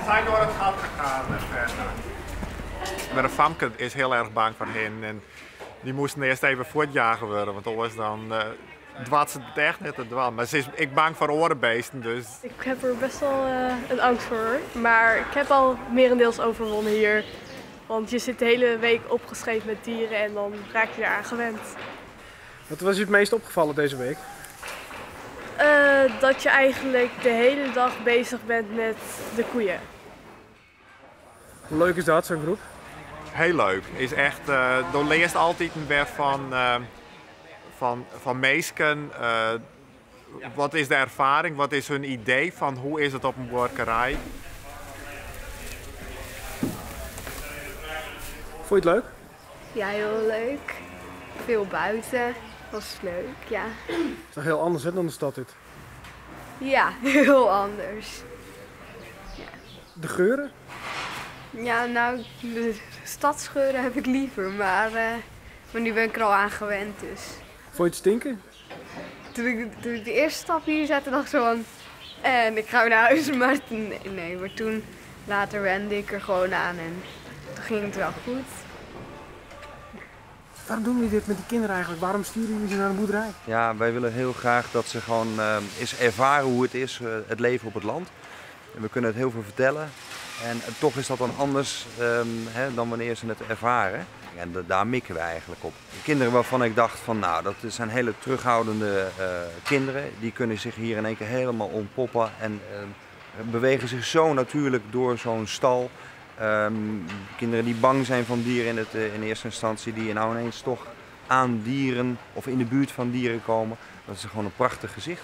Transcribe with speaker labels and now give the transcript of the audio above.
Speaker 1: Zijn door het gat gegaan, Ferda. Maar de famke is heel erg bang voor hen. En die moesten eerst even voortjagen worden, want anders dan dwat ze het echt net te dwalen. Maar ze is ik bang voor orenbeesten, dus.
Speaker 2: Ik heb er best wel een angst voor, maar ik heb al merendeels overwonnen hier. Want je zit de hele week opgescheept met dieren en dan raak je eraan gewend.
Speaker 3: Wat was je het meest opgevallen deze week?
Speaker 2: Dat je eigenlijk de hele dag bezig bent met de koeien.
Speaker 3: Hoe leuk is dat, zo'n groep?
Speaker 1: Heel leuk. Is echt, door leest altijd een weg van meesken. Wat is de ervaring? Wat is hun idee van hoe is het op een boerderij?
Speaker 3: Vond je het leuk?
Speaker 4: Ja, heel leuk. Veel buiten. Was leuk, ja.
Speaker 3: Het is toch heel anders, hè, dan de stad dit?
Speaker 4: Ja, heel anders. Ja.
Speaker 3: De geuren?
Speaker 4: Ja, nou, de stadsgeuren heb ik liever, maar nu ben ik er al aan gewend, dus.
Speaker 3: Vond je het stinken?
Speaker 4: Toen ik de eerste stap hier zette, dacht ik zo van, en ik ga weer naar huis, maar nee, nee, maar toen later wende ik er gewoon aan en toen ging het wel goed.
Speaker 3: Waarom doen jullie dit met die kinderen eigenlijk? Waarom sturen jullie ze naar een boerderij?
Speaker 5: Ja, wij willen heel graag dat ze gewoon eens ervaren hoe het is, het leven op het land. En we kunnen het heel veel vertellen. En toch is dat dan anders dan wanneer ze het ervaren. En daar mikken we eigenlijk op. De kinderen waarvan ik dacht van, nou, dat zijn hele terughoudende kinderen. Die kunnen zich hier in één keer helemaal ontpoppen en bewegen zich zo natuurlijk door zo'n stal. Kinderen die bang zijn van dieren in eerste instantie, die nou ineens toch aan dieren of in de buurt van dieren komen. Dat is gewoon een prachtig gezicht.